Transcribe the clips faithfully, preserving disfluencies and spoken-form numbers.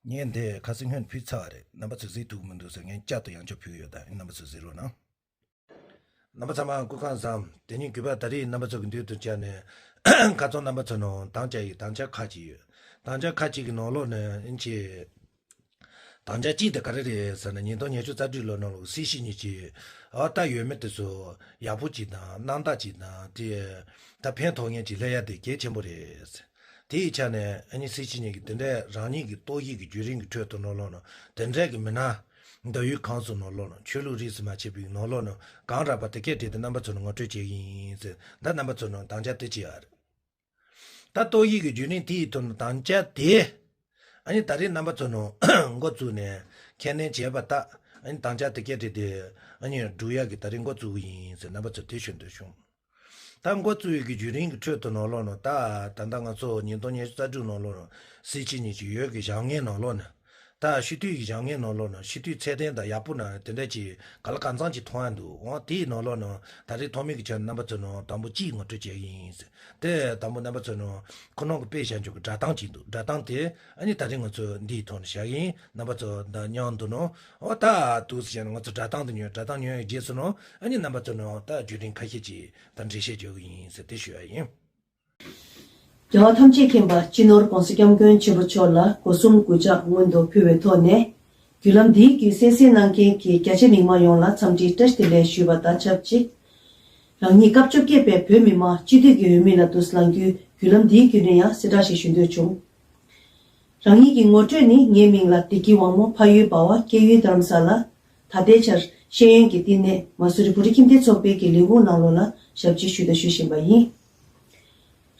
ངས་འདི་ཁ་སང་སྔོན་ཕུལ་ཚར་བ་རེད། རྣམ་པ་ཚོས་གཟིགས་ཐུབ་ཀྱི་མི་འདུག་ཟེར། ངས་བསྐྱར་དུ་ཡང་བསྐྱར་ཕུལ་གྱི་ཡོད། ད་རྣམ་པ་ཚོས་གཟིགས་རོགས་གནང་། རྣམ་པ་ཚང་མ་སྐུ་ཁམས་བཟང་། དེ་ཉིན་གུས་པ་ད་རེས་རྣམ་པ་ཚོ་གི་མདུན་དུ་བཅར་ནས་ཁ་སང་རྣམ་པ་ཚོ་ནང་དམ་བཅའ་ཡི་དམ་བཅའ་ཁག་ཅིག་ཡོད། དམ་བཅའ་ཁག་ཅིག་གི་ནང་ལོགས་ནས་ཨིན་ཅི། དམ་བཅའ་གཅིག་དེ་ག་རེ་རེད་ཟེར་ན། ཉིས་སྟོང་ཉི་ཤུ་རྩ་དྲུག་ལོ་ནང་ལོགས་སྲིད་སྤྱི་གཉིས་ཀྱིས་ཨ་ད་ཡོད་མེད་དེ་ཚོ་ཡག་པོ་ཅིག་དང་རྣམ་དག་ཅིག་དང་དེ་ད་ཕན་ཐོགས་མཁན་ཅིག་སླེབས་ཡ་དེ་གལ་ཆེན་པོ་རེད། དེའི་ཆ་ནས་ཨ་ནི་སྲིད་སྤྱི་གཉིས་ཀྱིས་དེ་འདྲའི་རང་ཉིད་ཀྱི་ཏོག་དབྱིབས་ཀྱི་བརྒྱུད་རིམ་གྱི་ཁྲོད་དུ་ནང་ལོགས་ནང་དེ་འདྲའི་གི་མི་སྣ་མདོ་དབུས་ཁམས་གསུམ་ནང་ལོགས་ནང་ཆོས་ལུགས་རིས་སུ་མ་ཆད་པའི་ནང་ལོགས་ནང་གང་རག་པ་དེ་སྐད་བྲིས་ཏེ་རྣམ་པ་ཚོ་ནང་ངོ་སྤྲོད་བྱེད་ཀྱི་ཡིན་ཟེར། ད་རྣམ་པ་ཚོ་ནང་དམ་བཅའ་དེ་བྱེད་ཡ་རེད། ད་ཏོག་དབྱིབས་ཀྱི་བརྒྱུད་རིམ་དེ་ཡི་ཐོག་ནས་དམ་བཅའ་དེ་ཨ་ནི་ད་རེས་རྣམ་པ་ཚོ་ནང་འགོ་བཙུགས་ནས་ཁས་ལེན་བྱས་པ་ད་ཨ་ནི་དམ་བཅའ་དེ་སྐད་བྲིས་ཏེ་ཨ་ནི་སྒྲུབ་ཡག་གི་ད་རེས་འགོ་བཙུགས་ཀྱི་ཡིན་ཟེར་རྣམ་པ་ཚོ་དེ་ཞུ་འདོད་བྱུང་། ད་འགོ་བཙུགས་ཡོད་ཀྱི་བརྒྱུད་རིམ་གྱི་ཁྲོད་དུ་ནང་ལོགས་ནང་ད་ད་ལྟ་ང་ཚོ་ཉིས་སྟོང་ཉི་ཤུ་རྩ་དྲུག་ནང་ལོགས་ནང་སྲིད་སྤྱི་གཉིས་ཀྱི་ཡོད་ཀྱི་བྱ་ངན་ནང་ལོགས་ནང་ད་སྤྱི་འཐུས་ཀྱི་བྱ་ངན་ནང་ལོགས་ནང་སྤྱི་འཐུས་ཚད་ལྡན་དང་ཡག་པོ་ན་དེ་འདྲ་ཅིག་ག་ལ་གང་འཚམ་ཅིག་མཐོང་ཡ་འདུག་འོ་དེའི་ནང་ལོགས་ནང་ད་རེས་ཐོག་མའི་གི་ཆ་ནས་རྣམ་པ་ཚོ་ནང་དང་པོ་གཅིག་ངོ་སྤྲོད་བྱེད་ཀྱི་ཡིན་ཟེར། དེ་དང་པོ་རྣམ་པ་ཚོ་ནང་ཁོ་རང་གི་དཔེ་བཞག་འཇོག་གི་སྒྲ་གདངས་ཅིག་འདུག་སྒྲ་གདངས་དེ་ཨ་ནི་ད་རེས་ང་ཚོ་འདིའི་ཐོག་ནས་བཞག་གི་ཡིན། རྣམ་པ་ཚོ་ད་མཉམ་དུ་ནང་འོ་ད་འདུག་ཟེར་ན་ང་ཚོ་སྒྲ་གདངས་དེ་ཉོན། སྒྲ་གདངས་ཉོན་ཡི་རྗེས་སུ་ནང་ཨ་ནི་རྣམ་པ་ཚོ་ནང་ད་བརྒྱུད་རིམ་ཁ་ཤས་ཅིག་ད་འགྲེལ་བཤད་བརྗོད་ཀྱི་ཡིན་ཟེར་དེ་ཞུ་ཡ་ཡིན། རྒྱལ་བ་ཐམས་ཅད་མཁྱེན་པ་སྤྱི་ནོར་༸གོང་ས་༸སྐྱབས་མགོན་ཆེན་པོ་མཆོག་ལ་སྒོ་གསུམ་གུས་ཕྱག་སྔོན་དུ་ཕུལ་བའི་ཐོག་ནས། བརྒྱུད་ལམ་འདིའི་བརྒྱུད་གསན་གཟིགས་གནང་མཁན་གྱི་རྒྱ་ཆེ་མི་མང་ཡོངས་ལ་འཚམས་འདྲིའི་བཀྲ་ཤིས་བདེ་ལེགས་ཞུས་པ་དང་ཆབས་ཅིག་རང་ཉིད་སྐབས་བཅོ་བརྒྱད་པའི་བོད་མི་མང་སྤྱི་འཐུས་ཀྱི་འོས་མི་ལ་དུ་ལངས་རྒྱུའི་བརྒྱུད་ལམ་འདིའི་བརྒྱུད་ནས་ཡང་གསལ་བསྒྲགས་ཤིག་ཞུ་འདོད་བྱུང་། རང་ཉིད་ཀྱི་ངོ་སྤྲོད་ནི། ངའི་མིང་ལ་བདེ་སྐྱིད་དབང་མོ། ཕ་ཡུལ་འབའ་བ། སྐྱེས་ཡུལ་རྡ་རམ་ས་ལ། ད་ལྟའི་ཆར་ཤེས་ཡོན་གྱི་བསྟི་གནས་མ་སུ་རི་བོད་རིགས་ཁྱིམ་སྡེ་ཚོགས་པའི་གི་ལས་ཁུངས་ནང་ལོགས་ལ་ཞབས་ཕྱི་ཞུས་དང་ཞུ་བཞིན་པ་ཡིན།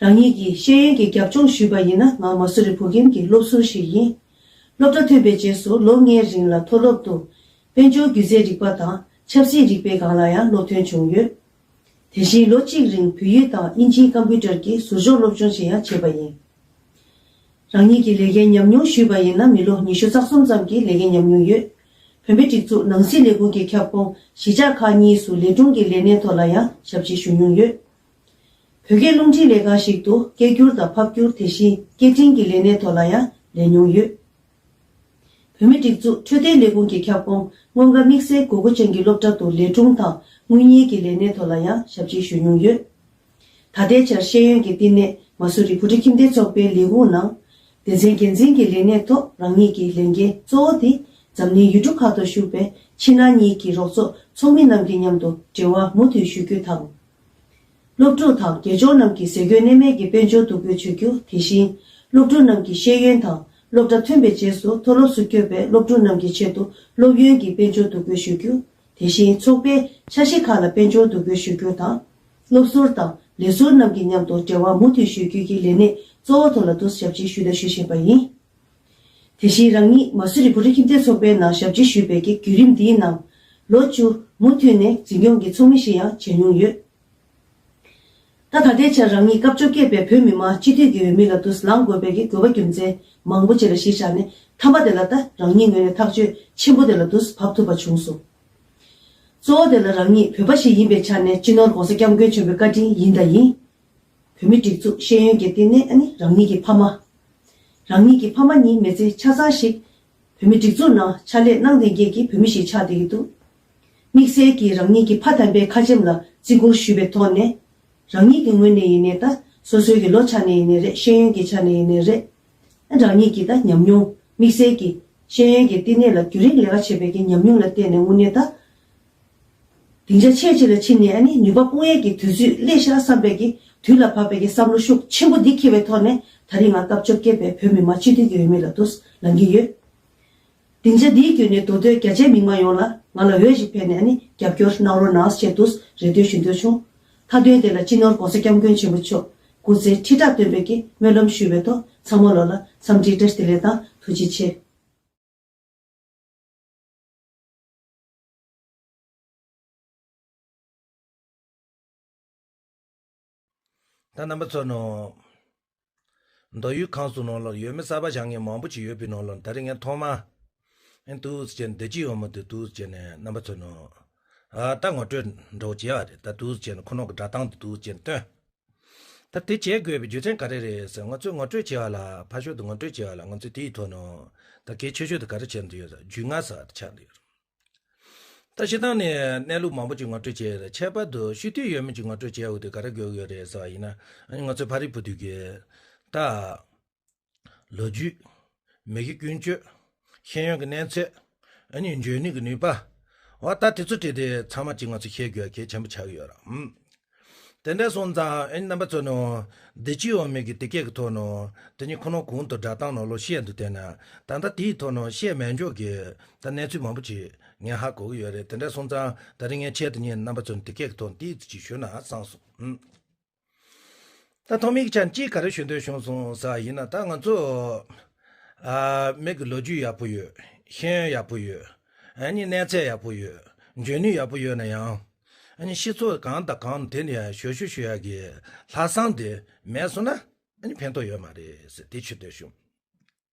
རང་ཉིད་ཀྱིས་ཤེས་ཡོན་གྱི་རྒྱབ་ལྗོངས་ཞུས་པ་ཡིན་ན། ང་མ་སུ་རི་བོད་ཁྱིམ་གྱི་སློབ་ཟུར་ཞིག་ཡིན། སློབ་གྲྭ་ཐོན་པའི་རྗེས་སུ་ལོ་ལྔའི་རིང་ལ་མཐོ་སློབ་ཏུ་དཔལ་འབྱོར་སྒྱུ་རྩལ་རིག་པ་དང་ཆབ་སྲིད་རིག་པའི་སྒང་ལ་ཡང་སློབ་ཐོན་བྱུང་ཡོད། དེ་བཞིན་ལོ་གཅིག་རིང་བོད་ཡིག་དང་དབྱིན་ཇིའི་ཀམ་པུ་ཊར་གྱི་ཟུར་འཇོག་སློབ་སྦྱོང་ཞིག་ཡང་བྱས་པ་ཡིན། རང་ཉིད་ཀྱི་ལས་ཀའི་ཉམས་མྱོང་ཞུས་པ་ཡིན་ན། མི་ལོ་ཉི་ཤུ་རྩ་གསུམ་ཙམ་གྱི་ལས་ཀའི་ཉམས་མྱོང་ཡོད། བོད་མིའི་སྒྲིག་འཛུགས་ནང་སྲིད་ལས་ཁུངས་ཀྱི་ཁྱབ་ཁོངས་གཞིས་ཆགས་ཁག་གཉིས་སུ་ལས་དྲུང་གི་ལས་གནས་ཐོག་ལ་ཡང་ཞབས་ཕྱི་ཞུ་མྱོང་ཡོད། བོད་སྐད་རླུང་འཕྲིན་ལས་ཁང་ཞིག་ཏུ་སྐད་སྒྱུར་དང་ཕབ་སྒྱུར། དེ་བཞིན་སྐད་འཕྲིན་གྱི་ལས་གནས་ཐོག་ལ་ཡང་ལས་མྱོང་ཡོད། བོད་མིའི་སྒྲིག་འཛུགས་འཕྲོད་བསྟེན་ལས་ཁུངས་ཀྱི་ཁྱབ་ཁོངས་སྔོན་ཁ་དམིགས་བསལ་དགོས་མཁོ་ཅན་གྱི་སློབ་གྲྭ་དུ་ལས་དྲུང་དང་དངུལ་གཉེར་གྱི་ལས་གནས་ཐོག་ལ་ཡང་ཞབས་ཕྱི་ཞུ་མྱོང་ཡོད། ད་ལྟའི་ཆར་ཤེས་ཡོན་གྱི་བསྟི་གནས་མ་སུ་རི་བོད་རིགས་ཁྱིམ་སྡེ་ཚོགས་པའི་ལས་ཁུངས་ནང་སྡེ་ཚན་འགན་འཛིན་གྱི་ལས་གནས་ཐོག་རང་ཉིད་ཀྱི་ལས་འགན་གཙོ་བོ་དེ་འཛམ་གླིང་ཡུལ་གྲུ་ཁག་ཏུ་བཞུགས་པའི་ཕྱི་ནང་གཉིས་ཀྱི་རོགས་ཚོགས་ཚོགས་མི་རྣམས་ཀྱི་མཉམ་དུ་འབྲེལ་བ་མུ་མཐུད་ཞུ་རྒྱུ་དང་། སློབ་ཕྲུག་དང་དགེ་སྦྱོང་རྣམས་ཀྱི་ཟས་གོས་གནས་མལ་གྱི་དཔལ་འབྱོར་བསྡུ་སྒོ་ཞུ་རྒྱུ། དེ་བཞིན་སློབ་ཕྲུག་རྣམས་ཀྱི་ཤེས་ཡོན་དང་སློབ་གྲྭ་ཐོན་པའི་རྗེས་སུ་མཐོ་སློབ་སུ་བསྐྱོད་པའི་སློབ་ཕྲུག་རྣམས་ཀྱི་ཆེད་དུ་སློབ་ཡོན་གྱི་དཔལ་འབྱོར་བསྡུ་སྒོ་ཞུ་རྒྱུ། དེ་བཞིན་ཚོགས་པའི་འཆར་གཞི་ཁག་ལ་དཔལ་འབྱོར་བསྡུ་སྒོ་ཞུ་རྒྱུ་དང་། སློབ་ཟུར་དང་ལས་ཟུར་རྣམས་ཀྱི་མཉམ་དུ་འབྲེལ་བ་མུ་མཐུད་ཞུ་རྒྱུ་གི་ལས་གནས་གཙོ་བོ་ཐོག་ལ་དུ་ཞབས་ཕྱི་ཞུས་དང་ཞུ་བཞིན་པ་ཡིན། དེ་བཞིན་རང་ཉིད་མ་སུ་རི་བོད་རིགས་ཁྱིམ་སྡེ་ཚོགས་པའི་ནང་ཞབས་ཕྱི་ཞུས་པའི་གི་བརྒྱུད་རིམ་འདིའི་ནང་ལོ་བཅུ་མུ་མཐུད་ནས་འཛིན་སྐྱོང་གི་ཚོགས་མི་ཞིག་ཡང་བྱས་མྱོང་ཡོད། ད་ད་ལྟའི་ཆར་རང་ཉིད་སྐབས་བཅོ་བརྒྱད་པའི་བོད་མི་མང་སྤྱི་འཐུས་ཀྱི་འོས་མི་ལ་དུ་ལངས་དགོས་པའི་གི་དགོས་པ་རྒྱུ་མཚན་མང་པོ་ཅིག་ལ་གཞི་བཞག་ནས་ཐ་མ་དེ་ལ་ད་རང་ཉིད་ངོས་ནས་ཐག་གཅོད་ཆེན་པོ་དེ་ལ་དུ་བབས་ཐུབ་པ་བྱུང་སོང་། གཙོ་བོ་དེ་ལ་རང་ཉིད་བོད་པ་ཞིག་ཡིན་པའི་ཆ་ནས་སྤྱི་ནོར་༸གོང་ས་༸སྐྱབས་མགོན་ཆེན་པོའི་བཀའ་དྲིན་ཡིན་དང་ཡིན། བོད་མིའི་སྒྲིག་འཛུགས་ཤེས་ཡོན་གྱི་བསྟི་གནས། ཨ་ནི་རང་ཉིད་ཀྱི་ཕ་མ། རང་ཉིད་ཀྱི་ཕ་མ་གཉིས་མི་ཚེ་ཆ་ཚང་ཞིག་བོད་མིའི་སྒྲིག་འཛུགས་ནང་ཕྱག་ལས་གནང་བསྡད་མཁན་གྱི་བོད་མི་ཞིག་ཆགས་བསྡད་ཀྱི་འདུག་དམིགས་བསལ་གྱིས་རང་ཉིད་ཀྱི་ཕ་དམ་པའི་ཁ་ཆེམས་ལ་བརྩི་བཀུར་ཞུས་པའི་ཐོག་ནས། རང་ཉིད་ཀྱི་ངོས་ནས་ཡིན་ནའི་ད་སོ་སོའི་གི་ལོ་ཆ་ནས་ཡིན་ནའི་རེད། ཤེས་ཡོན་གྱི་ཆ་ནས་ཡིན་ནའི་རེད། རང་ཉིད་ཀྱི་ད་ཉམས་མྱོང་དམིགས་བསལ་གྱིས་ཤེས་ཡོན་གྱི་བསྟི་གནས་ལ་རྒྱུན་རིང་ལས་ཀ་བྱས་པའི་གི་ཉམས་མྱོང་ལ་བརྟེན་ནས་དངོས་གནས་ད། སྡིངས་ཆ་ཆེ་ཆེ་ལ་ཕྱིན་ནས་ཨ་ནི་ནུས་པ་སྤུངས་ཡས་ཀྱི་དུས་ཚོད་སླེབས་ཤག་བསམ་པའི་གི་དུས་ལ་བབ་པའི་གི་བསམ་བློ་ཤུགས་ཆེན་པོ་འདི་འཁྱེར་བའི་ཐོག་ནས་ད་རིང་ང་སྐབས་བཅོ་བརྒྱད་པའི་བོད་མི་མང་སྤྱི་འཐུས་ཀྱི་འོས་མི་ལ་དུ་ལངས་ཀྱི་ཡོད། སྡིངས་ཆ་འདིའི་བརྒྱུད་ནས་མདོ་སྟོད་རྒྱ་ཆེའི་མི་མང་ཡོངས་ལ་ང་ལ་འོས་ཤིག་ཕེབས་ནས་ཨ་ནི་རྒྱབ་སྐྱོར་གནང་རོགས་གནང་ཞེས་དུ་རེ་འདུན་ཞུ་འདོད་བྱུང་། མཐའ་དོན་དེ་ལ་སྤྱི་ནོར་༸གོང་ས་༸སྐྱབས་མགོན་ཆེན་པོ་མཆོག་སྐུ་ཚེ་ཁྲི་ཕྲག་བརྟན་པའི་གི་སྨོན་ལམ་ཞུ་བའི་ཐོག་ཚང་མ་ལོ་ལ་འཚམས་འདྲིའི་བཀྲ་ཤིས་བདེ་ལེགས་དང་ཐུགས་རྗེ་ཆེ། ད་རྣམ་པ་ཚོ་ནང་མདོ་དབུས་ཁམས་གསུམ་ནང་ལ་འོས་མི་གསར་པ་བཞེངས་མཁན་མང་པོ་ཅིག་ཡོད་པའི་ནང་ལ་ད་རེས་ངས་ཐོག་མ་ཨེ་འདུག་ཟེར་ནས་འདི་ཅི་ཡོད་མ་འདུག་འདུག་ཟེར་ནས་རྣམ་པ་ཚོ་ནང་ཨ་ད་ངོ་སྤྲོད་འདྲ་བོ་བྱས་པ་རེད། ད་འདུག་ཟེར་ནས་ཁོ་ནང་གི་སྒྲ་གདངས་འདི་འདུག་ཟེར་ནས་སྟོན། ད་དེ་བྱེད་དགོས་པའི་རྒྱུ་མཚན་ག་རེ་རེད་ཟེར། ང་ཚོས་ངོ་སྤྲོད་བྱེད་པ་ལ། ཕར་ཕྱོགས་དུ་ངོ་སྤྲོད་བྱེད་པ་ལ། ང་ཚོས་དེའི་ཐོག་ནས་ད་གལ་ཆེ་ཤོས་དེ་ག་རེ་ཆགས་འདུག་ཡོད་ཟེར། རྒྱུས་མངའ་ཟེར་བ་དེ་ཆགས་འདུག་ཡོད། ད་སྤྱིར་བཏང་ནས་གནས་ལུགས་མང་པོ་ཅིག་ངོ་སྤྲོད་བྱས་ཡོད་རེད། ཁྱད་པར་དུ་ཤེས་འདོད་ཡོད་མེད་ཅིག་ངོ་སྤྲོད་བྱེད་དགོས་དུས་ག་རེ་དགོས་ཀྱི་ཡོད་རེད་ཟེར་བ་ཡིན་ན། ཨ་ནི་ང་ཚོའི་ཕ་རི་བུ་དུས་ཀྱི་ད་ལོ་རྒྱུས། མི་གི་ཀུན་སྤྱོད། ཤེས་ཡོན་གྱི་གནས་ཚད། ཨ་ནི་འཇོན་ནུས་ཀྱི་ནུས་པ། འོ་ད་དེ་ཚོ་བྲིས་ཏེ་ཚང་མ་ཅིག་ང་ཚོ་ཤེས་དགོས་གལ་ཆེན་པོ་ཆགས་ཀྱི་ཡོད་རེད། ཨུམ། དེ་འདྲ་སོང་ཙང་ཨ་ནི་རྣམ་པ་ཚོ་ནང་བདེ་སྐྱིད་འོག་མའི་གི་དེ་སྐད་ཀྱི་ཐོག་ནང་དེ་ཉིད་ཁོ་ན་གོང་དུ་སྒྲ་གདངས་ནང་ལོགས་བཤད་འདུག་བལྟས་ན། ད་ལྟ་དེའི་ཐོག་ནང་བཤད་མེད་འཇོག་གི་ད་གནས་ཚུལ་མང་པོ་ཅིག་ངས་ཧ་གོ་གི་ཡོད་རེད། དེ་འདྲ་སོང་ཙང་ད་རིང་ངས་ཆེད་དུ་ངས་རྣམ་པ་ཚོ་ནང་དེ་སྐད་ཀྱི་ཐོག་ནས་ཏོག་ཙམ་ཅིག་ཞུས་ན་བསམ་སོང་། ཨུམ། ད་ཐོག་མའི་ཆ་ནས་ག་རེ་ཞུ་འདོད་བྱུང་སོང་ཟེར་བ་ཡིན་ན། ད་ང་ཚོ་ཨ་མི་གི་ལོ་རྒྱུས་ཡག་པོ་ཡོད། ཤེས་ཡོན་ཡག་པོ་ཡོད། ཨ་ནི་གནས་ཚད་ཡག་པོ་ཡོད། འཇོན་ནུས་ཡག་པོ་ཡོད་ན་ཡང་། ཨ་ནི་སྤྱི་ཚོགས་གང་དང་གང་དེ་ནས་ཡང་བཞོ་བཞུགས་ཞུ་ཡག་གི་ལྷག་བསམ་དེ་མེད་སོང་ན། ཨ་ནི་ཕན་ཐོགས་ཡོད་མ་རེད་ཟེར་དེ་ཞུ་འདོད་བྱུང་།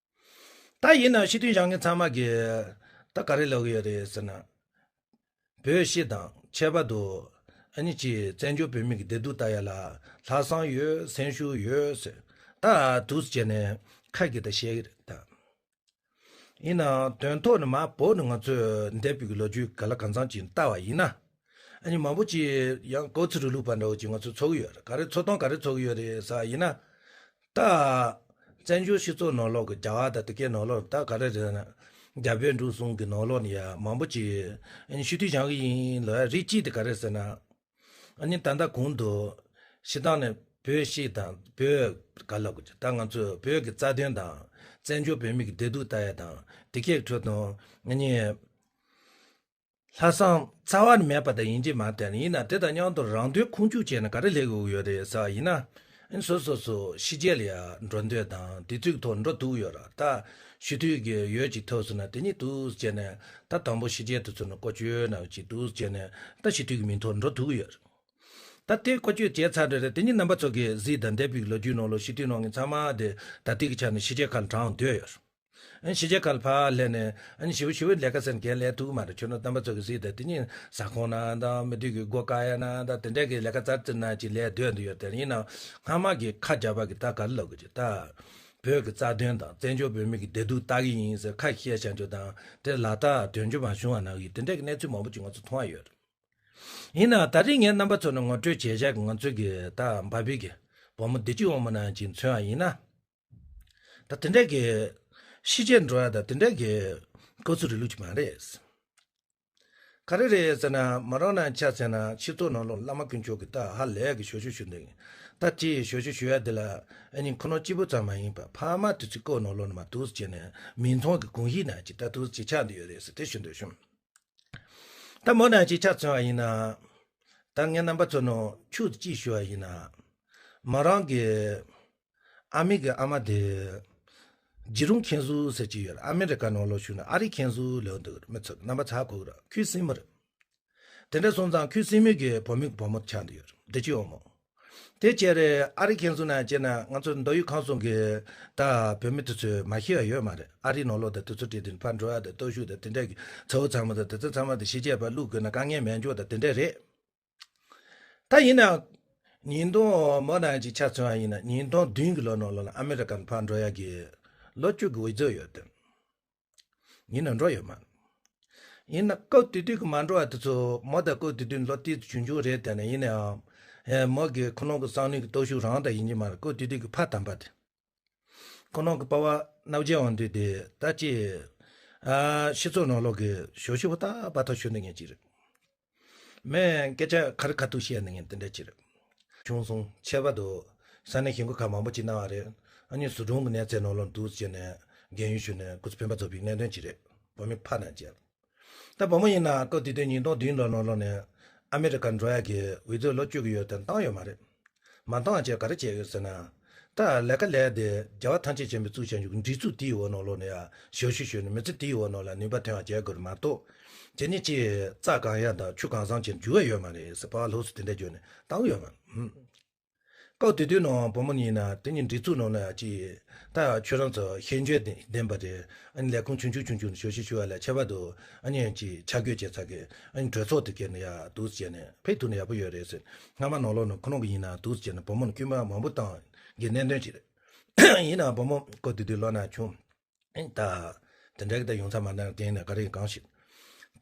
ད་ཡིན་ན་སྤྱི་འཐུས་བཞེངས་མཁན་ཚང་མ་གིས་ད་ག་རེ་ལབ་ཀྱི་ཡོད་རེད་ཟེར་ན། བོད་སྤྱི་དང་ཁྱད་པར་དུ་ཨ་ནི་ཅིག་བཙན་བྱོལ་བོད་མི་གི་བདེ་སྡུག་ལྟ་ཡ་ལ་ལྷག་བསམ་ཡོད། སེམས་ཤུགས་ཡོད་ཟེར། ད་འདུག་སེ་བྱས་ནས་ཁ་གིས་ད་བཤད་ཀྱི་རེད་ད། ཡིན་ནའང་དོན་ཐོག་ནས་མར་བོད་ནས་ང་ཚོས་འདས་པའི་གི་ལོ་རྒྱུས་ག་ལ་གང་འཚམ་ཅིག་ལྟ་བ་ཡིན་ན། ཨ་ནི་མང་པོ་ཅིག་ཡང་སྐོར་ཚུར་རུ་ལུག་པ་འདྲ་བོ་ཅིག་ང་ཚོ་ཚོར་གི་ཡོད་རེད། ག་རེ་ཚོར་སྟངས་ག་རེ་ཚོར་གི་ཡོད་རེད་ཟེར་བ་ཡིན་ན། ད་བཙན་བྱོལ་སྤྱི་ཚོགས་ནང་ལོགས་ཀྱི་རྒྱ་གར་དང་དེ་གའི་ནང་ལོགས་ད་ག་རེ་རེད་ན། རྒྱ་བོད་འབྲུག་གསུམ་གྱི་ནང་ལོགས་ནས་ཡང་མང་པོ་ཅིག་ཨ་ནི་སྤྱི་འཐུས་བཞེངས་གི་ཡིན་ལབ་ཡ་རིགས་གཅིག་དེ་ག་རེ་ཟེར་ན། ཨ་ནི་ད་ལྟ་གོང་དུ་སྤྱིར་བཏང་ནས་བོད་སྤྱི་དང་བོད་ག་ལབ་དགོས་ཀྱི། ད་ང་ཚོས་བོད་ཀྱི་རྩ་དོན་དང་བཙན་བྱོལ་བོད་མི་གི་བདེ་སྡུག་ལྟ་ཡ་དང་དེ་གའི་ཁྲོད་དུ་ཨ་ནི་ལྷག་བསམ་རྩ་བ་ནས་མེད་པ་དང་ཡིན་གཅིག་མ་གཏོགས། ཡིན་ན་དེ་དང་མཉམ་དུ་རང་དོན་ཁུངས་གཅིག་བྱས་ནས་ག་རེ་ལས་དགོས་ཀྱི་ཡོད་རེད་ཟེར་བ་ཡིན་ན། ཨ་ནི་སོ་སོ་སོ་ཕྱི་རྒྱལ་ལ་ཡ་འགྲོ་འདོད་དང་དེ་ཚོའི་ཐོག་འགྲོ་ཐུབ་ཀྱི་ཡོད་རེད། ད་སྤྱི་འཐུས་ཀྱི་འོས་ཅིག་ཐོབ་སོང་ན་དེ་ནས་འདུག་སེ་བྱས་ནས་ད་དང་པོ་ཕྱི་རྒྱལ་དུ་ཚུར་ནས་བསྐོ་བཅོས་གནང་ཅིག་འདུག་སེ་བྱས་ནས་ད་སྤྱི་འཐུས་ཀྱི་མིང་ཐོག་འགྲོ་ཐུབ་ཀྱི་ཡོད་རེད། ད་དེ་བཀོལ་སྤྱོད་བྱས་ཚར་འདྲ་རེད། དེ་ཉིད་རྣམ་པ་ཚོ་གིས་གཟིགས་དང་། འདས་པའི་ལོ་རྒྱུས་ནང་ལོགས་སྤྱི་འཐུས་གནང་མཁན་ཚང་མ་དེ་ད་ལྟའི་གི་ཆ་ནས་ཕྱི་རྒྱལ་ཁག་ལ་གྲངས་སྡོད་ཡོད་རེད། ཨ་ནི་ཕྱི་རྒྱལ་ཁག་ལ་ཕར་སླེབས་ནས་ཨ་ནི་ཞེ་པོ་ཞེ་པོའི་ལས་ཀ་ཟེར་མཁན་ལས་ཐུབ་ཀྱི་མ་རེད། ཁྱོད་རྣམ་པ་ཚོ་གིས་གཟིགས་དང་། དེ་ཉིད་ཟ་ཁང་ནང་དང་མི་སྡེ་གི་སྒོ་བཀག་ཡ་ནང་དང་དེ་འདྲ་གི་ལས་ཀ་ཙར་ཙིར་ནང་ཅིག་ལས་སྡོད་འདི་ཡོད་རེད། དེ་ཡིན་ནའང་སྔ་མ་གི་ཁ་རྒྱབ་པ་གི་ད་ག་རེ་ལབ་དགོས་ཀྱི། ད་བོད་ཀྱི་རྩ་དོན་དང་བཙན་བྱོལ་བོད་མི་གི་བདེ་སྡུག་ལྟ་གི་ཡིན་ཟེར་ཁ་བཤད་བྱ་རྒྱུ་དང་། དེ་ལག་བསྟར་དོན་འཁྱོལ་མ་བྱུང་བ་ནང་གི་དེ་འདྲ་གི་གནས་ཚུལ་མང་པོ་ཅིག་ང་ཚོ་མཐོང་བ་ཡོད་རེད། ཡིན་ནའང་ད་རེས་ངས་རྣམ་པ་ཚོ་ནས་ངོ་སྤྲོད་བྱས་བཞག་གི་ང་ཚོའི་གི་ད་འབའ་པའི་གི་བུ་མོ་བདེ་སྐྱིད་དབང་མོ་ནང་ཅིག་མཚོན་པ་ཡིན་ན། ད་དེ་འདྲ་གི་ཕྱི་རྒྱལ་འགྲོ་ཡ་ད་དེ་འདྲ་གི་སྐོར་ཚུལ་རིང་ལུགས་ཅིག་མ་རེད། ག་རེ་རེད་ཟེར་ན། མོ་རང་ནང་ཆ་བཞག་ན་སྤྱི་ཚོགས་ནང་ལོགས་བླ་མ་དཀོན་མཆོག་གི་ད་ཧ་ལས་གི་བཞུགས་བཞུགས་བཞུགས་འདུག་ད་ཅིག་བཞུགས་བཞུགས་བཞུགས་ཡ་དེ་ལ་ཨ་ནི་ཁོ་རང་གཅིག་པུ་ཙམ་མ་ཡིན་པ་ཕ་མ་དེ་ཚོའི་སྐོར་ནང་ལོགས་ནས་མར་འདུག་སེ་བྱས་ནས་མིང་ཚང་གི་དགོངས་གཞི་ནང་ཅིག་ད་འདུག་སེ་ཆགས་བསྡད་ཡོད་རེད་ཟེར་དེ་ཞུ་འདོད་བྱུང་། ད་མོ་ནང་ཅིག་ཆ་མཚོན་པ་ཡིན་ན། ད་ངས་རྣམ་པ་ཚོ་ནང་ཆུ་ཅིག་ཞུ་བ་ཡིན་ན། མོ་རང་གི་ཨ་མའི་གི་ཨ་མ་དེ་ཇི་རུང་མཁན་ཟུར་ཟེར་གྱི་ཡོད་རེད། ཨ་མི་རི་ཀ་ནང་ལོགས་བཞུགས་ནས་ཨ་རིའི་མཁན་ཟུར་ལབ་འདུག་མི་ཚོ་རྣམ་པ་ཚོ་ཧ་གོ་གི་རེད། ཁོའི་སྲིང་མོ་རེད། དེ་འདྲ་སོང་ཙང་ཁོའི་སྲིང་མོའི་གི་བུ་མོའི་བུ་མོ་ཆགས་བསྡད་ཡོད་རེད། བདེ་སྐྱིད་དབང་མོ། དེ་བྱས་རེད། ཨ་རིའི་མཁན་ཟུར་ནང་བྱས་ན་ང་ཚོ་མདོ་དབུས་ཁམས་གསུམ་གི་ད་བོད་མི་དེ་ཚོས་མ་ཤེས་པ་ཡོད་མ་རེད། ཨ་རིའི་ནང་ལོགས་དང་དེ་ཚོ་བྲིས་དེ་ཕར་འགྲོ་ཡ་དང་སྟོབས་ཤུགས་དང་དེ་འདྲ་གི་ཚ་བོ་ཚ་མོ་དང་དེ་ཚོ་ཚང་མ་དེ་ཕྱི་རྒྱལ་ཕར་བླུག་དགོས་ན་དཀའ་ངལ་མེད་འཇོག་དང་དེ་འདྲ་རེད། ད་ཡིན་ནའང་ཉིས་སྟོང་མོ་ནང་ཅིག་ཆ་མཚོན་པ་ཡིན་ན། ཉིས་སྟོང་བདུན་གི་ལོ་ནང་ལོགས་ལ་ཨ་མི་རི་ཀ་ནས་ཕར་འགྲོ་ཡ་གི་ལོ་བཅུ་གི་བི་ཛ་ཡོད་དེ། ཡིན་ན་འགྲོ་ཡོད་མ་རེད། ཡིན་ན་སྐབས་དེ་དུས་ཀྱི་མ་འགྲོ་བ་དེ་ཚོ་མོ་དང་སྐབས་དེ་དུས་ལོ་དེ་ཚོ་ཆུང་ཆུང་རེད་དེ་ནས། ཡིན་ནའང་ཨེ་མོ་གི་ཁོ་རང་གི་བསམ་བློའི་གི་སྟོབས་ཤུགས་རང་དང་ཡིན་གྱི་མ་རེད། སྐབས་དེ་དུས་ཀྱི་ཕ་དམ་པ་དེ། ཁོ་རང་གི་པ་ཕ་རྣམ་རྒྱལ་དབང་འདུས་དེ་ད་ཅི་ཨ་སྤྱི་ཚོགས་ནང་ལོགས་ཀྱི་ཞོ་ཞི་བོ་ད་བ་ཐོ་ཞུ་ནི་ངན་ཅིག་རེད། མེད་སྐད་ཆ་ག་རེ་ཁ་ཐུག་བཤད་ནི་ངན་དེ་འདྲ་ཅིག་རེད། བྱུང་སོང་། ཁྱད་པར་དུ་ས་གནས་གཞན་ཁུལ་ཁག་མང་པོ་ཅིག་གནང་བ་རེད། ཨ་ནི་ཟུར་དྲུང་གི་གནས་ཚད་ནང་ལོགས་འདུག་ཟེར་ནས་རྒན་ཡོལ་ཞུས་ནས་སྐུ་ཚེ་འཕེན་པ་རྫོགས་པའི་གནད་དོན་ཅིག་རེད། བུད་མེད་ཕ་ནང་བཅས། ད་བུ་མོ་ཡིན་ན་སྐབས་དེ་དུས་ཉིས་སྟོང་བདུན་ལོ་ནང་ལོགས་ནས་ཨ་མི་རི་ཀ་འགྲོ་ཡ་གི་བི་ཛ་ལོ་བཅུ་གི་ཡོད་དེ་བཏང་ཡོད་མ་རེད། མ་བཏང་བྱས་ག་རེ་བྱས་ཡོད་ཟེར་ན། ད་ལས་ཀ་ལས་དེ་རྒྱལ་བ་ཐམས་ཅད་མཁྱེན་པས་གཙོས་བྱས་འཇུག་སྒྲིག་འཛུགས་དེའི་འོག་ནང་ལོགས་ནས་ཡ་ཞབས་ཞུ་ཞུས་ནས་མི་ཚེ་དེའི་འོག་ནང་ལ་ནུས་པ་ཐོན་པ་བྱས་དགོས་རེད་མ་གཏོགས། དེ་ནས་ཅིག་རྩྭ་གང་ཡག་དང་ཆུ་གང་བཟང་བྱས་འཇུག་ཡ་ཡོད་མ་རེད་ཟེར་པ་ལོགས་སུ་དེ་འདྲ་བརྗོད་ནས་བཏང་ཡོད་མ་རེད། ཧུམ། སྐབས་དེ་དུས་ནང་བུ་མོ་ཡིན་ན་དེ་ནི་སྒྲིག་འཛུགས་ནང་ལ་ཅིག་ད་ཁྱོད་རང་ཚོ་ཤེས་འཇོན་ལྡན་པ་རེད། ཨ་ནི་ལས་ཁུངས་ཆུང་ཆུང་ཆུང་ཆུང་ཞུ་ཞུ་ཞུ་བ་ལ་ཁྱད་པར་དུ་ཨ་ནི་ཅིག་ཆ་བགོས་བྱས་ཚ་གི་ཨ་ནི་གྲོས་ཚོགས་དེ་གས་ནི་ཡ་འདུག་བྱས་ནས་ཕེབས་ཐུབ་ན་ཡག་པོ་ཡོད་རེད་ཟེར། སྔ་མ་ནང་ལོགས་ནང་ཁོ་རང་གི་ཡིན་ན་འདུག་བྱས་ནས་བུ་མོ་ནི་སྐུལ་མ་མང་པོ་བཏང་གི་གནད་དོན་ཅིག་རེད། ཡིན་ནའང་བུ་མོ་སྐབས་དེ་དུས་ལོ་ན་ཆུང་། ཨེ་ད། དེ་འདྲ་གི་ད་ཡོང་ཚ་མ་ན་དེ་ནས་ག་རེ་གང་ཞིག་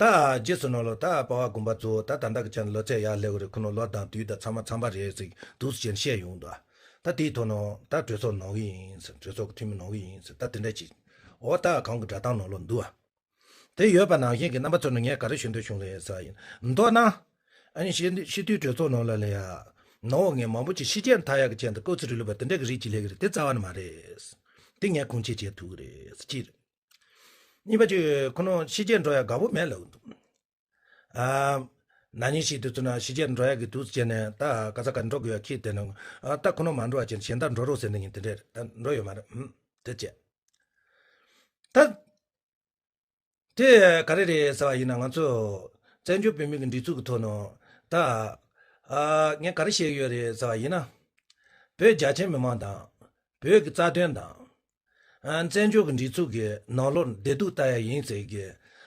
ད་རྗེས་སུ་ནོར་ལོ་ད་སྤ་བ་དགོན་པ་གཙོ་བོ་ད་ད་ལྟ་གི་ཅན་ལོ་ཚད་ཡར་སླེབས་རེད། ཁོ་ནོ་ལོ་དང་དུས་ད་ཚང་མ་ཚང་པ་རེད་ཟིག་འདུག་ཅན་བཤད་ཡོང་འདུག་ད་དེའི་ཐོག་ནོ་ད་གྲོས་ཚོགས་ནོར་གི་ཡིན་ཟེར། གྲོས་ཚོགས་ཀྱི་འཐུས་མི་ནོར་གི་ཡིན་ཟེར། ད་དེ་འདྲ་ཅིག་འོ་ད་གང་གི་སྒྲ་གདངས་ནོར་ལོ་འདུག་ཨ། དེ་ཡོད་པ་ནང་བཞིན་གྱི་རྣམ་པ་ཚོ་ནི་ངས་ག་རེ་ཞུ་འདོད་བྱུང་རེད་ཟེར་ཡིན་མདོར་ན། ཨ་ནི་སྤྱི་སྤྱི་འཐུས་གྲོས་ཚོགས་ནང་ལ་ལ་ཡ། ནོར་བ་ངས་མང་པོ་ཅིག་ཕྱི་རྒྱལ་མཐའ་ཡག་གི་ཅན་དུ་སྐོར་ཚུར་རིག་ལུགས་པ་དེ་འདྲ་གི་རིགས་ཅིག་ལས་གི་རེད། དེ་རྩ་བ་ནི་མ་རེད། དེ་ངས་ཁུངས་སྐྱེལ་བྱེད་ཐུབ་གི་རེད་ཅི། གཉིས་པ་ཅིག་ཁོ་ནོ་ཕྱི་རྒྱལ་འགྲོ་ཡ་དགའ་པོ་མེད་ལབ་འདུག་ཨ། ན་ནིང་ཞིག་དུས་ཚོད་ན་ཕྱི་རྒྱལ་འགྲོ་ཡ་གི་དུས་ཚོད་ནས་ད་ག་ས་ག་འགྲོ་དགོས་ཡ་ཁྱེད་དེ་ནང་ཨ་ད་ཁོ་ནོ་མ་འགྲོ་བ་ཅན་གཞན་དག་འགྲོ་རོགས་ཟེར་ནི་ཡིན་དེ་འདྲ་རེད། ད་འགྲོ་ཡོད་མ་རེད། ཨུམ། དེ་བྱས། ད། དེ་ག་རེ་རེད་ཟེར་བ་ཡིན་ན་ང་ཚོ་བཙན་བྱོལ་བོད་མི་གི་སྒྲིག་འཛུགས་ཀྱི་ཐོག་ནང་ད་ཨ་ངས་ག་རེ་བཤད་ཀྱི་ཡོད་རེད་ཟེར་བ་ཡིན་ན། བོད་རྒྱ་ཆེ་མི་མང་དང་། བོད་ཀྱི་རྩ་དོན་དང་། ཨ་བཙན་བྱོལ་གྱི་སྒྲིག་འཛུགས་ཀྱི་ནང་ལོགས་བདེ་སྡུག་ལྟ་ཡ་ཡིན་ཟེར་གི་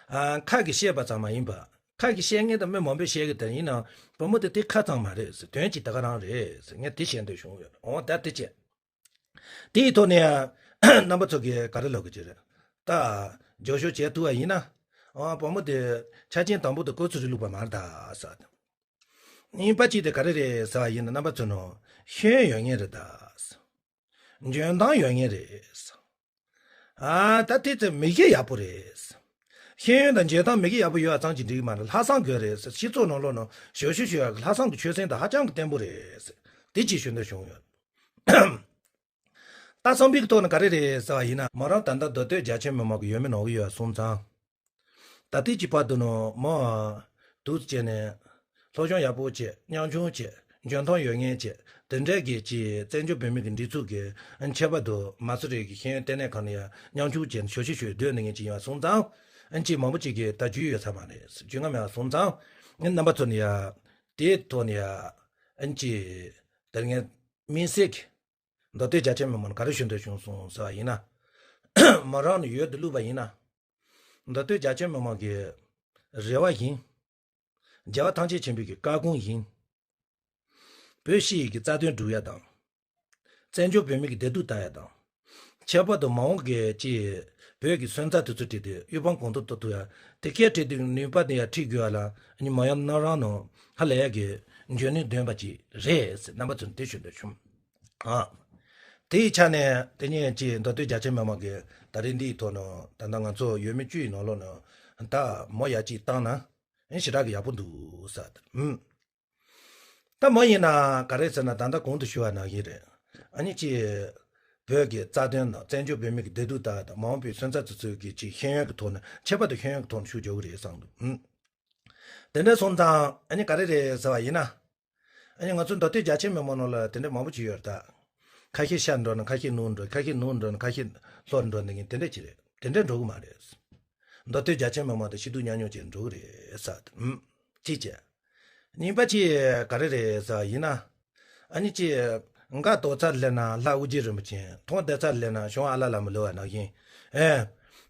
ཨ་ཁ་གིས་བཤད་པ་ཙམ་མ་ཡིན་པ། ཁ་གིས་བཤད་མཁན་དང་མི་མང་པོས་བཤད་གི་དེ་ཡིན་ན་བུ་མོ་དེ་དེ་ཁ་ཙམ་མ་རེད་ཟེར། དོན་གྱིས་ད་ག་རང་རེད་ཟེར། ངས་དེ་བཤད་འདོད་བྱུང་ཡོད། འོ་ད་དེ་བྱས། དེའི་ཐོག་ནས་རྣམ་པ་ཚོ་གིས་ག་རེ་ལབ་གི་ཅི་རེད། ད་རྒྱབ་སྐྱོར་བྱེད་ཐུབ་པ་ཡིན་ན། ཨ་བུ་མོ་དེ་ཆ་རྐྱེན་དང་པོ་དེ་སྐོར་ཚུར་རིག་ལུགས་པ་མ་རེད་ད་ཟེར། གཉིས་པ་གཅིག་དེ་ག་རེ་རེད་ཟེར་བ་ཡིན་ན་རྣམ་པ་ཚོ་ནོ་ཤེས་ཡོན་ཡོད་ངེས་རེད་ད། འཇོན་ཐང་ཡོད་ངེས་རེད། ཨ་ད་དེ་ཚོ་མི་གི་ཡག་པོ་རེད། ཤེས་ཡོན་དང་འཇོན་ཐང་མི་གི་ཡག་པོ་ཡོད་ཙང་གི་འགྲིག་མ་རེད། ལྷག་བསམ་དགོས་རེད། སྤྱི་ཚོགས་ནང་ལོགས་ནང་ཞབས་ཞུ་ཞུ་ཡག་གི་ལྷག་བསམ་གི་ཆོད་སེམས་དང་ཧ་ཅང་གི་བརྟན་པོ་རེད། དེ་ཅིག་ཞུ་འདོད་བྱུང་ཡོད། ད་བསམ་པའི་ཐོག་ནས་ག་རེ་རེད་ཟེར་བ་ཡིན་ན་མོ་རང་ད་ལྟ་མདོ་སྟོད་རྒྱ་ཆེ་མི་མང་གི་ཡོད་མེད་ནོར་གི་ཡོད་སོང་ཙང་། ད་ལྟའི་གི་བར་དུ་ནོ་མོ་དུས་བྱས་ནས་སློབ་སྦྱོང་ཡག་པོ་བྱས། ཉམ་ཆུང་བྱས། འཇོན་ཐང་ཡོད་མཁན་བྱས། དེ་འདྲའི་གི་ཅི་བཙན་བྱོལ་བོད་མི་གི་སྒྲིག་འཛུགས་ཀྱི་ཁྱད་པར་དུ་མ་སུ་རེད་གི་ཤེས་ཡོན་ལྟེ་གནས་ཁང་ནས་ཡང་ཉམ་ཆུང་བྱས་ནས་ཞབས་ཞུ་ཞུ་སྡོད་ནས་ངེས་ཅི་ཡོད་སོང་ཙང་། ཨན་ཅི་མང་པོ་ཅིག་གིས་ད་རྒྱུས་ཡོད་ས་མ་རེད། རྒྱུས་ང་མེད་སོང་ཙང་། ངས་རྣམ་པ་ཚོ་ནས་ཡ་དེའི་ཐོག་ནས་ཡ་ཨན་ཅི་དེ་ངས་མིན་སྲིད་གི་མདོ་སྟོད་རྒྱ་ཆེ་མི་མང་ག་རེ་ཞུ་འདོད་བྱུང་སོང་ཟེར་བ་ཡིན་ན། མོ་རང་ནི་ཡོད་དུ་བླུགས་པ་ཡིན་ན། མདོ་སྟོད་རྒྱ་ཆེ་མི་མང་གི་རེ་བ་ཡིན། རྒྱལ་བ་ཐམས་ཅད་མཁྱེན་པའི་གི་བཀའ་དགོངས་ཡིན། བོད་སྤྱི་ཡི་གི་རྩ་དོན་སྒྲུབ་ཡ་དང་། བཙན་བྱོལ་བོད་མི་གི་བདེ་སྡུག་ལྟ་ཡ་དང་། ཁྱད་པར་དུ་མ་འོངས་ཀྱི་ཅི་བོད་ཀྱི་སོན་རྩ་དེ་ཚོ་བྲིས་ཏེ་དབུལ་ཕོངས་གོང་མཐོར་གཏོང་ཐུབ་ཡ་དེ་གའི་ཁྲིད་དུས་ནུས་པ་དེ་ཡ་ཁྲིད་དགོས་ཡ་ལ་ཉི་མ་ཡང་ན་རང་ནང་ཧ་ལས་ཡ་གི་འཇོན་ནུས་ལྡན་པ་ཅིག་རེད་ཟེར་རྣམ་པ་ཚོར་དེ་ཞུ་འདོད་བྱུང་། ཨ། དེའི་ཆ་ནས་དེ་ཉིད་ཀྱི་མདོ་སྟོད་རྒྱ་ཆེ་མི་མང་གི་ད་རེས་འདིའི་ཐོག་ནང་ད་ལྟ་ང་ཚོ་ཡོད་མེད་བཅུ་ཡི་ནང་ལོགས་ནང་ད་མོ་ཡ་གཅིག་བཏང་ན་ཞེ་དྲག་གི་ཡག་པོ་འདུག་ས། ཨུམ། ད་མོ་ཡིན་ན་ག་རེ་ཟེར་ན་ད་ལྟ་གོང་དུ་ཞུ་བ་ནང་བཞིན་རེད། ཨ་ནི་ཅི། བོད་ཀྱི་རྩ་དོན་དང་བཙན་བྱོལ་བོད་མི་གི་བདེ་སྡུག་ལྟ་བ་དང་མ་འོངས་པའི་སོན་རྩ་དེ་ཚོའི་གི་ཅིག་ཤེས་ཡོན་གྱི་ཐོག་ནས་ཁྱད་པར་དུ་ཤེས་ཡོན་གྱི་ཐོག་ནས་ཤུགས་རྒྱག་གི་རེད་བསམ་འདུག་ཨུམ། དེ་འདྲ་སོང་ཙང་ཨ་ནི་ག་རེ་རེད་ཟེར་བ་ཡིན་ན། ཨ་ནི་ང་ཚོ་མདོ་སྟོད་རྒྱ་ཆེ་མི་མང་ནང་ལ་དེ་འདྲ་མང་པོ་ཅིག་ཡོད་རེད་ད། ཁ་ཤས་ཤར་འགྲོ་ན་ཁ་ཤས་ནུབ་འགྲོ། ཁ་ཤས་ནུབ་འགྲོ་ན་ཁ་ཤས་ལྷོར་འགྲོ་ནས་ངས་དེ་འདྲ་ཅིག་རེད། དེ་འདྲ་འགྲོ་གི་མ་རེད། མདོ་སྟོད་རྒྱ་ཆེ་མི་མང་དང་སྐྱིད་སྡུག་མཉམ་མྱོང་བྱས་འགྲོ་གི་རེད་ས། ཨུམ། གཅིག་བྱས། གཉིས་པ་ཅིག་ག་རེ་རེད་ཟེར་བ་ཡིན་ན། ཨ་ནི་ཅིག་འགའ་དོག་ཚར་སླེབས་ན་ལྷ་དབུ་རྒྱུད་རིན་པོ་ཆེ། མཐོང་བདེ་ཚར་སླེབས་ན་གཞུང་ཨ་ལ་ལ་མི་ལོ་བ་ནང་བཞིན། ཨེ།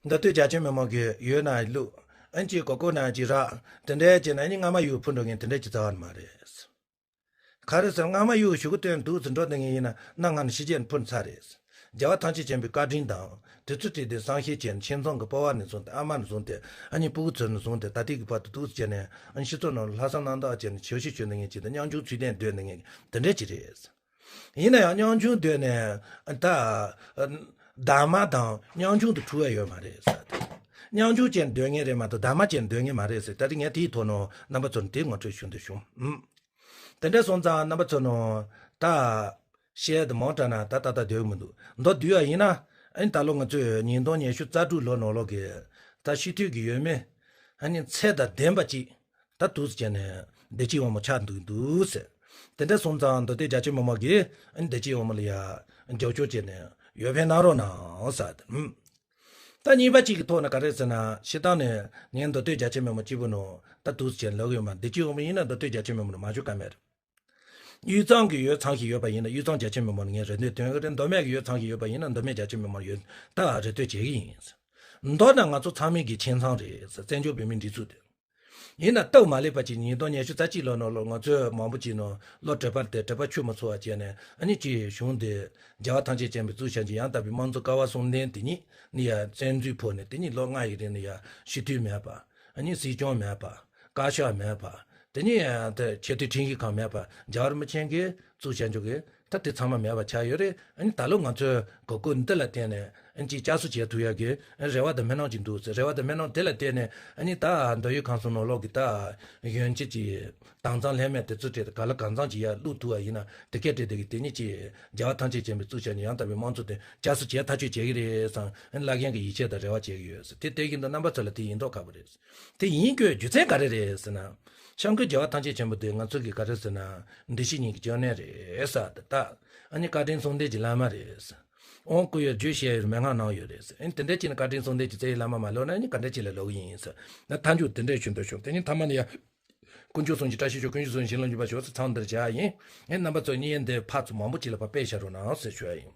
མདོ་སྟོད་རྒྱ་ཆེ་མི་མང་གི་ཡོད་ན་ལུག་ཨ་ནི་ཅིག་གོ་གོ་ན་ཅིག་རག་དེ་འདྲའི་ཅིག་ན་ཨ་ནི་སྔ་མ་ཡུལ་ཕུ་འགྲོ་མཁན་དེ་འདྲའི་ཅིག་རྩ་བ་ནས་མ་རེད། ག་རེ་ཟེར་སྔ་མ་གཡུ་གཞུག་གུ་སྟོན་འདུག་ཟེར་འགྲོ་བསྡད་མཁན་ཡིན་ན་གནའ་སྔ་ནས་ཕྱི་རྒྱལ་ནས་འཕུར་ཚར་རེད། རྒྱལ་བ་ཐམས་ཅད་མཁྱེན་པའི་བཀའ་དྲིན་དང་དེ་ཚོ་བྲིས་ཏེ་བསམ་ཤེས་བྱས་ནས་ཁྱིམ་ཚང་གི་སྤོ་བ་ནས་བཟུང་སྟེ་ཨ་མ་ནས་བཟུང་སྟེ་ཨ་ནི་སྤུ་གུ་ཚོ་ནས་བཟུང་སྟེ་ད་ལྟའི་གི་བར་དུ་འདུག་ཟེར་ནས་ཨ་ནི་སྤྱི་ཚོགས་ནང་ལ་ལྷག་བསམ་རྣམ་དག་བྱས་ནས་ཆོས་ཞིག་ཞུ་ནས་ངེས་ཅིག་དང་ཉམ་ཆུང་ཚུལ་ལྡན་སྡོད་ནས་ངེས་དེ་འདྲས་ཅིག་རེད། ཡིན་ན་ཡང་ཉམ་ཆུང་སྡོད་ནས་ད་སྡར་མ་དང་ཉམ་ཆུང་དུ་འཁྲུལ་བ་ཡོད་མ་རེད་ཟེར། ཉམ་ཆུང་ཅན་སྡོད་ངེས་རེད་མ་གཏོགས་སྡར་མ་ཅན་སྡོད་ངེས་མ་རེད་ཟེར། ད་རེས་ངས་དེའི་ཐོག་ནས་རྣམ་པ་ཚོར་དེ་ངོ་སྤྲོད་ཞུ་འདོད་བྱུང་། ཨུམ། དེ་འདྲ་སོང་ཙང་རྣམ་པ་ཚོ་ནང་ད་བཤད་དུ་མང་དྲགས་ན་ད་ད་ལྟ་སྡོད་མི་འདུག་མདོར་བསྡུས་པ་ཡིན་ན་ཨ་ནི་ད་ལོ་ང་ཚོས་ཉིས་སྟོང་ཉི་ཤུ་རྩ་དྲུག་ལོ་ནང་ལོགས་ཀྱི་ད་སྤྱི་འཐུས་ཀྱི་འོས་མི་ཨ་ནི་ཚད་དང་ལྡན་པ་ཅིག་ད་འདུག་སེ་བྱས་ནས་བདེ་སྐྱིད་དབང་མོ་ཆགས་འདུག་འདུག་ཟེར། དེ་འདྲ་སོང་ཙང་མདོ་སྟོད་རྒྱ་ཆེ་མི་མང་གིས་ཨ་ནི་བདེ་སྐྱིད་དབང་མོ་ལ་ཡ་རྒྱབ་སྐྱོར་བྱས་ནས་འོས་འཕེན་གནང་རོགས་གནང་ཟེར། ཨུམ། ད་གཉིས་པ་གཅིག་གི་ཐོག་ནས་ག་རེ་ཟེར་ན་སྤྱིར་བཏང་ནས་ངས་མདོ་སྟོད་རྒྱ་ཆེ་མི་མང་གཅིག་པུ་ནང་ད་འདུག་སེ་བྱས་ལབ་ཡོད་མ། བདེ་སྐྱིད་དབང་མོ་ཡིན་ན་མདོ་སྟོད་རྒྱ་ཆེ་མི་མང་ནང་མ་བཞུགས་ཀ་མེད་རེད། དབུས་གཙང་གི་ཡོད་ཚང་ཞིག་ཡོད་པ་ཡིན་ན། དབུས་གཙང་རྒྱ་ཆེ་མི་མང་ངས་རེ་འདུན་བཏོན་གི་རེད། མདོ་སྨད་ཀྱི་ཡོད་ཚང་ཞིག་ཡོད་པ་ཡིན་ན། མདོ་སྨད་རྒྱ་ཆེ་མི་མང་ཡོད་ད་རེ་འདུན་བྱེད་གི་ཡིན། མདོར་ན་ང་ཚོ་ཚང་མའི་གི་ཁྱིམ་ཚང་རེད། བཙན་བྱོལ་བོད་མིའི་སྒྲིག་འཛུགས་དེ། ཡིན་ན་སྟབས་མ་ལེགས་པ་ཅིག་ཉིས་སྟོང་ཉི་ཤུ་རྩ་གཅིག་ལོ་ནང་ལོ་ང་ཚོས་མང་པོ་ཅིག་ནང་ལོ་དྲེག་པ་དེ་དྲེག་པ་ཆུད་མ་ཚུད་པ་བྱས་ནས། ཨ་ནི་ཅིག་གཞུང་དེ་རྒྱལ་བ་ཐམས་ཅད་མཁྱེན་པའི་གཙུག་བྱང་ཆེན་ཡང་དག་པའི་དམངས་གཙོ་ཀ་བ་གསུམ་ལྡན་དེ་ཉིད་ནི་ཡ་བཙན་འཛུལ་ཕོག་ནས། དེ་ཉིད་ལོ་ལྔ་ཡི་རིང་ནི་ཡ་སྤྱི་འཐུས་མེད་པ། ཨ་ནི་སྲིད་སྐྱོང་མེད་པ། བཀའ་ཤག་མེད་པ། དེ་ནས་དེ་ཆེས་མཐོའི་ཁྲིམས་ཞིབ་ཁང་མེད་པ། རྒྱལ་བ་རིན་པོ་ཆེ་གིས་གཙུག་བྱང་ཆུབ་ཀྱི་ད་དེ་ཚང་མ་མེད་པ་ཆགས་ཡོད་རེད། ཨ་ནི་ད་ལོ་ང་ཚོས་གོ་སྐབས་འདི་ལ་བརྟེན་ནས་ཨ་ནི་ཅིག་བསྐྱར་གསོ་བྱེད་ཐུབ་ཡག་གི་རེ་བ་དང་སྨོན་ལམ་ཅིག་འདུག་ཟེར། རེ་བ་དང་སྨོན་ལམ་དེ་ལ་བརྟེན་ནས། ཨ་ནི་ད་མདོ་དབུས་ཁམས་གསུམ་ནང་ལོགས་ཀྱི་ད་གཞོན་སྐྱེས་ཀྱི་དྭངས་གཙང་ལྷད་མེད་དེ་ཚོ་གྲས་དེ་ག་ལ་གང་འཚམ་ཅིག་ཡར་བླུག་ཐུབ་པ་ཡིན་ན། དེ་གས་གྲས་དེ་གི་དེ་ཉིད་ཀྱི་རྒྱལ་བ་ཐམས་ཅད་མཁྱེན་པའི་གཙུག་བྱང་ཆེན་ཡང་དག་པའི་དམངས་གཙོ་དེ་བསྐྱར་གསོ་བྱེད་ཐག་གཅོད་བྱེད་ཀྱི་རེད་བསམ། ཨ་ནི་བླ་རྒན་གྱི་ཡིད་ཆེས་དང་རེ་བ་བྱེད་ཀྱི་ཡོད་ཟེར། དེ་དེ་བཞིན་དུ་རྣམ་པ་ཚོ་ལ་དེ་ཡིན་མདོག་ཁ་པོ་རེད། དེ་ཡིན་དགོས་རྒྱུ་མཚན་ག་རེ་རེད་ཟེར་ན། སྐྱབས་མགོན་རྒྱལ་བ་ཐམས་ཅད་མཁྱེན་པ་དེ་ང་ཚོ་གི་ག་རེ་ཟེར་ན། འདི་ཕྱི་གཉིས་ཀྱི་སྐྱབས་གནས་རེད་ཟེར། ད་ད་ཨ་ནི་བཀའ་དྲིན་གསུམ་ལྡན་གྱི་བླ་མ་རེད་ཟེར། དབང་བསྐུར་ཡོད་རྒྱུ་བཤད་ཡོད་མན་ངག་གནང་ཡོད་རེད་ཟེར། ཨ་ནི་དེ་འདྲ་བྱས་ན་བཀའ་དྲིན་གསུམ་ལྡན་གྱི་རྩ་བའི་བླ་མ་མ་ལོག་ན། ཨ་ནི་ག་འདྲ་བྱས་ལ་ལོག་གི་ཡིན་ཟེར། ད་མཐའ་མཇུག་དེ་འདྲ་ཞུ་འདོད་བྱུང་། དེ་ནི་མཐའ་མ་ནི་ཡ། དཀོན་མཆོག་གསུམ་གྱི་བཀྲ་ཤིས་ཤོག། དཀོན་མཆོག་གསུམ་གྱི་བྱིན་རླབས་འཇུག་པར་ཤོག་ཟེར། ཚང་འདིར་བྱ་ཡིན། ཨ་ནི་རྣམ་པ་ཚོ་གཉིས་ཡན་དེ་ཕར་ཚུར་མང་པོ་ཅིག་ལ་ཕར་སྤེལ་བཞག་རོགས་གནང་ཟེར་ཞུ་ཡ་ཡིན།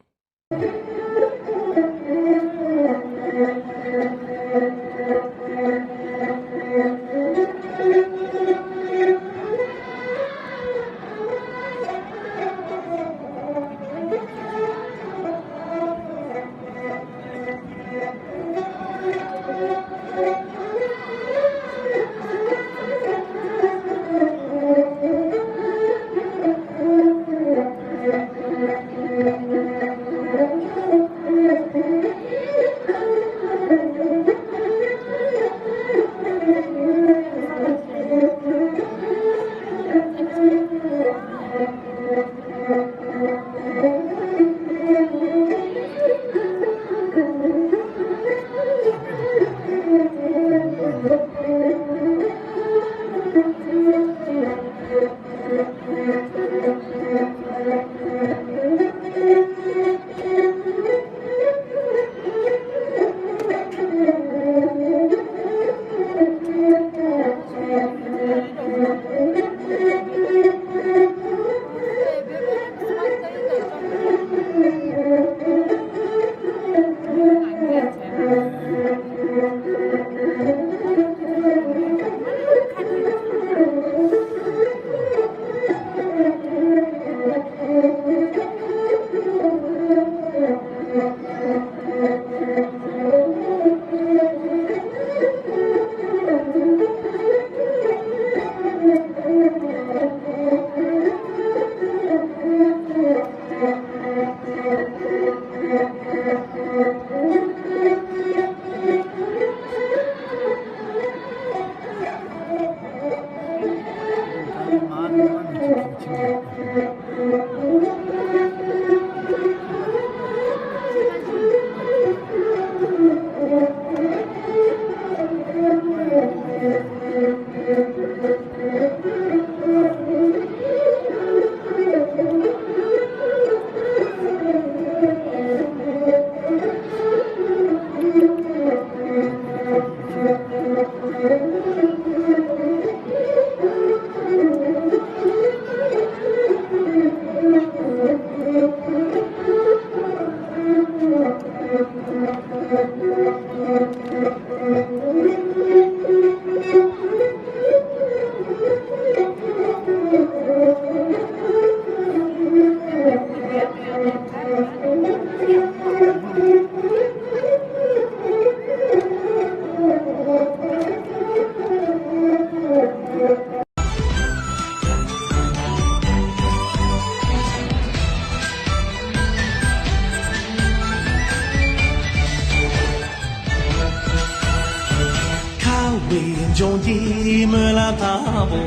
ཁ་བའི་ལྗོངས་ཀྱི་མི་ལ་ལྟ་བུ།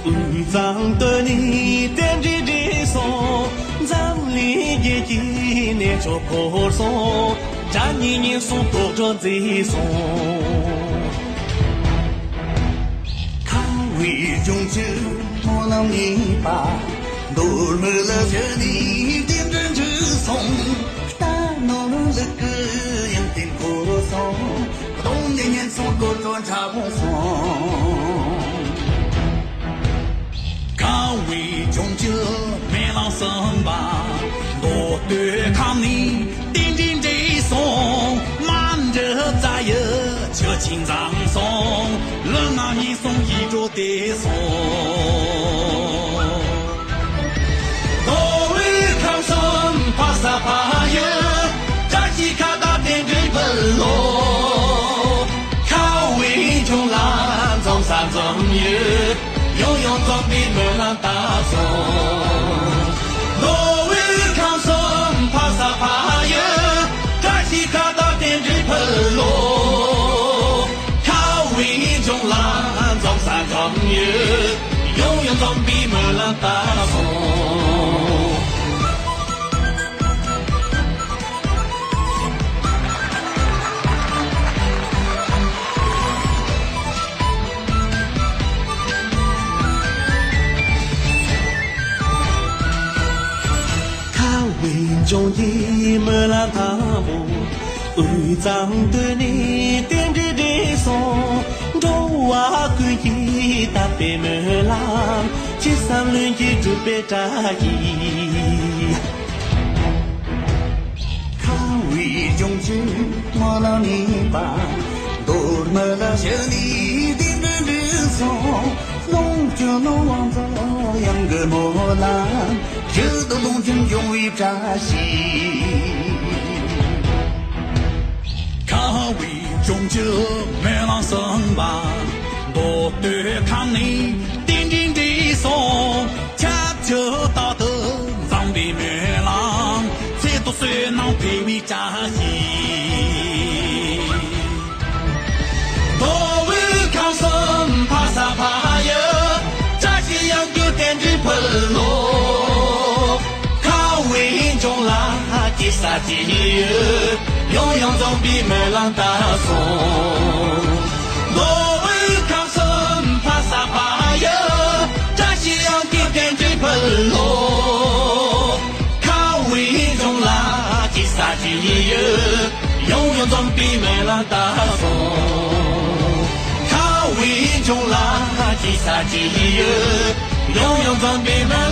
དབུས་གཙང་སྟོད་ནས་རྟེན་འབྲེལ་འགྲིག་སོང་། འཛམ་གླིང་རྒྱལ་གྱི་གནས་མཆོག་བོར་སོང་། དགྲ་གཉེན་ཉེན་སོང་། དོག་སྒྲོན་མཛེས་སོང་། ཁ་བའི་ལྗོངས་ཀྱི་སྨོན་ལམ་ཡིན་པ། མདོ་སྨད་ལ་བྱོན་ནས་རྟེན་འབྲེལ་འགྲིག་སོང་། རྟ་ནོར་ལུག་གི་ཡོན་ཏན་བོར་སོང་། གདོང་ནས་ཉེན་སོང་། དོག་སྒྲོན་ཕྲ་མོ་སོང་། ཁ་བའི་ལྗོངས་ཀྱི་ གསུམ་པ། མདོ་སྟོད་ཁམས་ནས་རྟེན་འབྲེལ་འགྲིག་སོང་། མ་འདྲི་རྩ་ཡི་ཆུ་ཆེན་འཛོམས་སོང་། ལུས་ངག་ཡིད་གསུམ་ཡིད་འགྲོ་དེ་སོང་། མདོ་དབུས་ཁམས་གསུམ་ཕ་ས་ཕ་ཡུལ། བཀྲ་ཤིས་ཁ་བཏགས་རྟེན་འབྲེལ་ཕུལ་ལོ། ཁ་བའི་ལྗོངས་ལ་འཛོམས་ས་འཛོམས་ཡུལ། ཡང་ཡང་འཛོམས་པའི་སྨོན་ལམ་བཏབ་སོང་། མདོ་དབུས་ཁམས་གསུམ་ཕ་ས་ཕ་ཡུལ། བཀྲ་ཤིས་ཁ་བཏགས་རྟེན་འབྲེལ་ཕུལ་ལོ། ཁ་བའི་ལྗོངས་ལ་འཛོམས་ས་འཛོམས་ཡུལ། ཡང་ཡང་འཛོམས་པའི་སྨོན་ལམ་བཏབ་སོང་། ཁ་བའི་ལྗོངས་ཀྱི་སྨོན་ལམ་དང་པོ། དབུས་གཙང་སྟོད་ནས་རྟེན་འབྲེལ་འགྲིག་སོང་། འགྲོ་བ་ཀུན་གྱིས་བཏབ་པའི་སྨོན་ལམ། ཅི་བསམ་ལྷུན་གྱིས་འགྲུབ་པའི་བཀྲ་ཤིས། ཁ་བའི་ལྗོངས་ཀྱི་སྨོན་ལམ་ནི་པ། མདོ་སྨད་ལ་ཞལ་ནས་རྟེན་འབྲེལ་འགྲིག་སོང་། ལོངས་སྤྱོད་ནོར་དབང་རྫོགས་གཡང་གི་སྨོན་ལམ། ཞི་བདེ་ལོངས་སྤྱོད་འབྱུང་བའི་བཀྲ་ཤིས། ཁ་བའི་ལྗོངས་ཀྱི་སྨོན་ལམ་གསུམ་པ། མདོ་སྟོད་ཁམས་ནས་རྟེན་འབྲེལ་འགྲིག་སོང་། ཆབས་ཅིག་རྟག་ཏུ་འཛོམས་པའི་སྨོན་ལམ། ཚེ་ཐུབ་བསོད་ནམས་འཕེལ་བའི་བཀྲ་ཤིས། མདོ་དབུས་ཁམས་གསུམ་ཕ་ས་ཕ་ཡུལ། བཀྲ་ཤིས་གཡང་སྐྱོད་རྟེན་འབྲེལ་ཕུལ་ལོ། ཁ་བའི་ལྗོངས་ལ་སྐྱེ་ས་སྐྱེ་ཡུལ། ཡང་ཡང་འཛོམས་པའི་སྨོན་ལམ་བཏབ་སོང་། མདོ་དབུས་ཁམས་གསུམ་ཕ་ས་ཕ་ཡུལ། བཀྲ་ཤིས་གཡང་སྐྱོད་རྟེན་འབྲེལ་ཕུལ་ལོ། ཁ་བའི་ལྗོངས་ལ་སྐྱེ་ས་སྐྱེ་ཡུལ། ཡང་ཡང་འཛོམས་པའི་སྨོན་ལམ་བཏབ་སོང་། ཁ་བའི་ལྗོངས་ལ་སྐྱེ་ས་སྐྱེ་ཡུལ། ཡང་ཡང་འཛོམས་པའི་སྨོན་